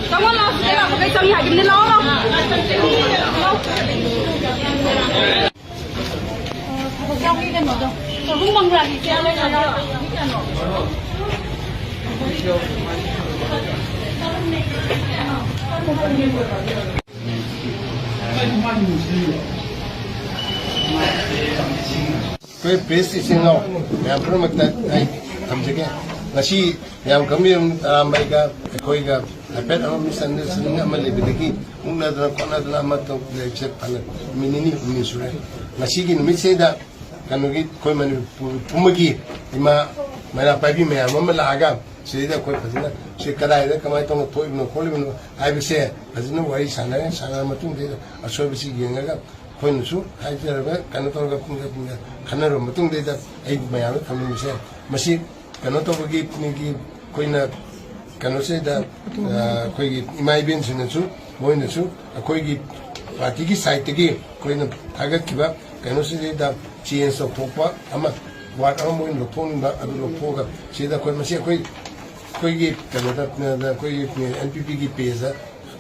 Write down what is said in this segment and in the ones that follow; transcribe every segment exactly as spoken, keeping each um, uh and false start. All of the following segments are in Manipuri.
ꯆꯪꯉꯣ, ꯂꯥꯎ, ꯁꯤꯗ ꯂꯥꯛꯄꯈꯩ ꯆꯪꯉꯤ ꯍꯥꯏꯈꯤꯕꯅꯤ, ꯂꯥꯎ, ꯂꯥꯎ꯫ ꯊꯕꯛ ꯌꯥꯎꯕꯒꯤ ꯀꯩꯅꯣꯗꯣ, ꯆꯍꯨꯝ ꯃꯪꯒ꯭ꯔꯥꯒꯤ ꯆꯦꯡ ꯂꯩꯔꯣ꯫ ꯑꯩꯈꯣꯏ ꯄ꯭ꯔꯦꯁ ꯏꯆꯤꯟ ꯏꯅꯥꯎ ꯃꯌꯥꯝ ꯄꯨꯝꯅꯃꯛꯇ ꯑꯩ ꯊꯝꯖꯒꯦ꯫ ꯉꯁꯤ ꯃꯌꯥꯝ ꯈꯪꯕꯤꯔꯝ ꯑꯔꯥꯝꯕꯥꯏꯒ ꯑꯩꯈꯣꯏꯒ ꯍꯥꯏꯐꯦꯠ ꯑꯃ ꯃꯤꯁꯑꯟꯗꯔꯁꯇꯦꯟꯗꯤꯡ ꯑꯃ ꯂꯩꯕꯗꯒꯤ ꯃꯨꯛꯅꯗꯅ ꯈꯣꯠꯅꯗꯅ ꯑꯃ ꯇꯧ-, ꯂꯩꯕꯁꯦ ꯐꯅ ꯅꯨꯃꯤꯠ ꯅꯤꯅꯤ ꯍꯨꯝꯅꯤ ꯁꯨꯔꯦ꯫ ꯉꯁꯤꯒꯤ ꯅꯨꯃꯤꯠꯁꯤꯗ ꯀꯩꯅꯣꯒꯤ ꯑꯩꯈꯣꯏ ꯃꯅꯤꯄꯨꯔ ꯄꯨꯝꯕꯒꯤ ꯏꯃꯥ ꯃꯩꯔꯥ ꯄꯥꯏꯕꯤ ꯃꯌꯥꯝ ꯑꯃ ꯂꯥꯛꯑꯒ ꯁꯤꯗꯩꯗ ꯑꯩꯈꯣꯏ ꯐꯖꯅ ꯁꯤ ꯀꯗꯥꯏꯗ ꯀꯃꯥꯏꯅ ꯇꯧꯅ ꯊꯣꯛꯏꯕꯅꯣ ꯈꯣꯠꯂꯤꯕꯅꯣ ꯍꯥꯏꯕꯁꯦ ꯐꯖꯅ ꯋꯥꯔꯤ ꯁꯥꯟꯅꯔꯦ꯫ ꯁꯥꯟꯅꯔ ꯃꯇꯨꯡꯗ ꯑꯁꯣꯏꯕꯁꯤ ꯌꯦꯡꯉꯒ ꯑꯩꯈꯣꯏꯅꯁꯨ ꯍꯥꯏꯖꯔꯒ ꯀꯩꯅꯣ ꯇꯧꯔꯒ ꯄꯨꯡꯗ ꯄꯨꯡꯗ ꯈꯟꯅꯔꯕ ꯃꯇꯨꯡꯗꯩꯗ ꯑꯩ ꯃꯌꯥꯝꯗ ꯊꯝꯅꯤꯡꯕꯁꯦ ꯃꯁꯤ ꯀꯩꯅꯣ ꯇꯧꯕꯒꯤ ꯃꯤꯒꯤ ꯑꯩꯈꯣꯏꯅ ꯀꯩꯅꯣꯁꯤꯗ, ꯑ, ꯑꯩꯈꯣꯏꯒꯤ ꯏꯃꯥ ꯏꯕꯦꯟꯁꯤꯡꯅꯁꯨ ꯃꯣꯏꯅꯁꯨ ꯑꯩꯈꯣꯏꯒꯤ ꯄꯥꯔꯇꯤꯒꯤ ꯁꯥꯏꯠꯇꯒꯤ ꯑꯩꯈꯣꯏꯅ ꯊꯥꯒꯠꯈꯤꯕ ꯀꯩꯅꯣꯁꯤꯗꯩꯗ ꯆꯦꯟꯖ ꯇꯧꯊꯣꯛꯄ ꯑꯃ, ꯋꯥꯔꯗ ꯑꯃ ꯃꯣꯏꯅ ꯂꯧꯊꯣꯛꯅꯤꯡꯕ ꯑꯗꯨ ꯂꯧꯊꯣꯛꯑꯒ ꯁꯤꯗ ꯑꯩꯈꯣꯏ ꯃꯁꯤ ꯑꯩꯈꯣꯏ ꯑꯩꯈꯣꯏꯒꯤ ꯀꯩꯅꯣꯗ, ꯑꯩꯈꯣꯏꯒꯤ ꯑꯦꯟ ꯄꯤ ꯄꯤꯒꯤ ꯄꯦꯖꯇ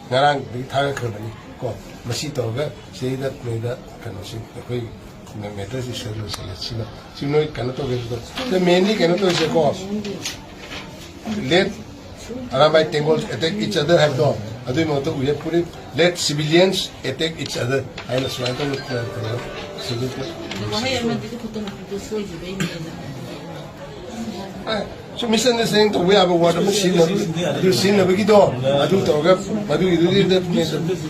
ꯉꯔꯥꯡꯗꯒꯤ ꯊꯥꯒꯠꯈ꯭ꯔꯕꯅꯤ ꯀꯣ꯫ ꯃꯁꯤ ꯇꯧꯔꯒ ꯁꯤꯗ ꯅꯣꯏꯗ ꯀꯩꯅꯣꯁꯤ ꯑꯩꯈꯣꯏ ꯃꯦꯇꯔꯁꯤ ꯁꯤꯗ ꯂꯣꯏꯁꯤꯜꯂꯦ꯫ ꯁꯤꯅ ꯁꯤ ꯅꯣꯏ ꯀꯩꯅꯣ ꯇꯧꯒꯦ꯫ ꯁꯤꯗ ꯃꯦꯟꯂꯤ ꯀꯩꯅꯣ ꯇꯧꯔꯤꯁꯦꯀꯣ, let Arambai Tenggol attack each other ꯍꯥꯏꯕꯗꯣ, ꯑꯗꯨꯒꯤ ꯃꯍꯨꯠꯇ we have put it, let civilians attack each other ꯍꯥꯏꯅ ꯁꯨꯃꯥꯏꯅ ꯇꯧꯅ ꯁꯤꯒꯤ ꯋꯥꯍꯩ ꯑꯃꯗꯨꯗꯤ ꯈꯨꯇꯣꯡ ꯁꯣꯏꯈꯤꯕꯩꯅꯦꯅ꯫ ꯁꯨꯝ ꯃꯤꯁꯑꯟꯗꯔꯁꯇꯦꯟꯗꯤꯡ ꯇꯧꯕ ꯌꯥꯕ ꯋꯥꯔꯗ ꯑꯃ ꯁꯤꯖꯤꯟꯅꯕ, ꯑꯗꯨ ꯁꯤꯖꯤꯟꯅꯕꯒꯤꯗꯣ, ꯑꯗꯨ ꯇꯧꯔꯒ ꯃꯗꯨꯒꯤꯗꯨꯗꯤ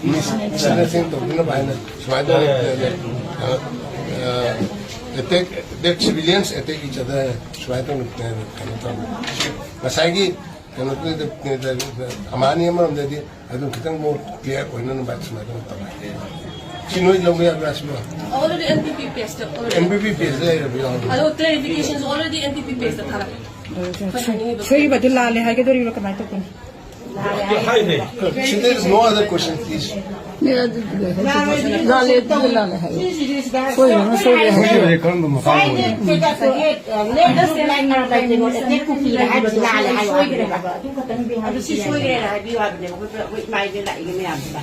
ꯃꯤꯁꯑꯟꯗꯔꯁꯇꯦꯟꯗꯤꯡ ꯇꯧꯗꯅꯕ ꯍꯥꯏꯅ ꯁꯨꯃꯥꯏꯅ ꯇꯧꯔꯒ, ꯑ, ꯑ, attack, that civilians attack each other ꯍꯥꯏꯅ ꯁꯨꯃꯥꯏꯅ ꯇꯧꯅ ꯀꯩꯅꯣ ꯇꯧꯔꯒ ꯉꯁꯥꯏꯒꯤ ꯀꯩꯅꯣꯗꯨꯗ ꯑꯃꯥꯅꯤ ꯑꯃꯔꯣꯝꯗꯗꯤ ꯑꯗꯨ ꯈꯤꯇꯪ more clear ꯑꯣꯏꯅꯅꯕ ꯁꯨꯃꯥꯏꯅ ꯇꯧꯔꯒ ꯇꯧꯔꯒꯦ꯫ ꯁꯤ ꯅꯣꯏ ꯂꯧꯕ ꯌꯥꯕ꯭ꯔꯥ ꯁꯤꯕꯣ? Already N P P page ꯇ already. N P P page ꯗ ꯂꯩꯔꯕ ꯌꯥꯎꯔꯕ? ꯑꯗꯣ clarifications already N P P page ꯇ ꯊꯥꯔꯛꯑꯦ꯫ ꯑꯗꯨ ꯁꯣꯏ-, ꯁꯣꯏꯈꯤꯕꯗꯨ ꯂꯥꯜꯂꯦ ꯍꯥꯏꯒꯗꯧꯔꯤꯕ꯭ꯔꯥ, ꯀꯃꯥꯏꯅ ꯇꯧꯕꯅꯣ? If there is no other question, please. ꯂꯥꯜꯂꯦ, ꯑꯗꯨꯗꯤ ꯂꯥꯜꯂꯦ ꯍꯥꯏꯌꯨ꯫ ꯁꯣꯏꯈ꯭ꯔꯒꯅ ꯁꯣꯏꯈ꯭ꯔꯦ ꯍꯥꯏꯌꯨ꯫ ꯁꯣꯏꯈ꯭ꯔꯦ, ꯀꯔꯝꯕ ꯃꯇꯥꯡꯗ ꯑꯣꯏꯔꯤꯅꯣ? ꯑꯗꯨ ꯁꯤ ꯁꯣꯏꯈ꯭ꯔꯦꯅ ꯍꯥꯏꯕꯤꯌꯨ ꯍꯥꯏꯕꯅꯦꯕ, ꯑꯩꯈꯣꯏ, ꯑꯩꯈꯣꯏ ꯏꯃꯥ ꯏꯕꯦꯟ ꯂꯥꯛꯏꯅꯦ ꯃꯌꯥꯝꯁꯤꯗ꯫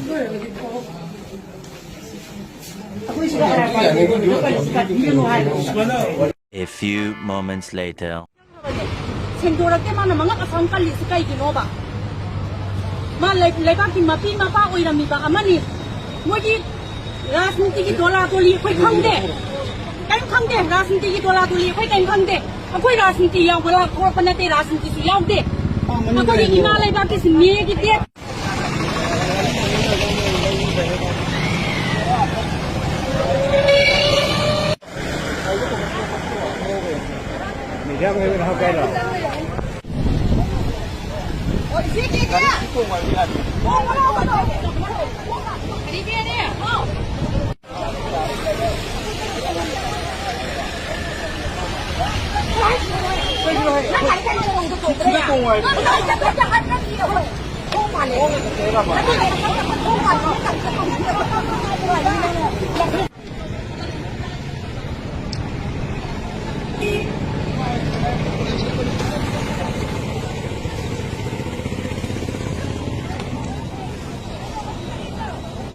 ꯑꯩꯈꯣꯏ ꯁꯤꯗ ꯀꯅꯥ ꯀꯅꯥ ꯂꯩꯕꯅꯣ? ꯀꯔꯤꯁꯤ ꯀꯠꯄꯤꯒꯅꯨ ꯍꯥꯏꯕꯅꯣ? A few moments later. ꯁꯦꯡꯗꯣꯔꯛꯇꯦ, ꯃꯥꯅ ꯃꯉꯛ ꯑꯁꯥꯡ ꯀꯜꯂꯤꯁꯤ ꯀꯩꯒꯤꯅꯣꯕ? ꯃꯥ ꯂꯩ-, ꯂꯩꯕꯥꯛꯀꯤ ꯃꯄꯤ ꯃꯄꯥ ꯑꯣꯏꯔꯝꯃꯤꯕ ꯑꯃꯅꯤ꯫ ꯃꯣꯏꯒꯤ ꯔꯥꯖꯅꯤꯇꯤꯒꯤ ꯗꯣꯂꯥ ꯗꯣꯂꯤ ꯑꯩꯈꯣꯏ ꯈꯪꯗꯦ꯫ ꯀꯔꯤꯝ ꯈꯪꯗꯦ, ꯔꯥꯖꯅꯤꯇꯤꯒꯤ ꯗꯣꯂꯥ ꯗꯣꯂꯤ ꯑꯩꯈꯣꯏ ꯀꯔꯤꯝ ꯈꯪꯗꯦ꯫ ꯑꯩꯈꯣꯏ ꯔꯥꯖꯅꯤꯇꯤ ꯌꯥꯎꯕ ꯂꯥꯛ-, ꯊꯣꯛꯂꯛꯄ ꯅꯠꯇꯦ, ꯔꯥꯖꯅꯤꯇꯤꯁꯨ ꯌꯥꯎꯗꯦ꯫ ꯑꯩꯈꯣꯏꯒꯤ ꯏꯃꯥ ꯂꯩꯕꯥꯛꯀꯤ ꯁꯤꯟꯃꯤꯒꯤ ꯗꯦꯠ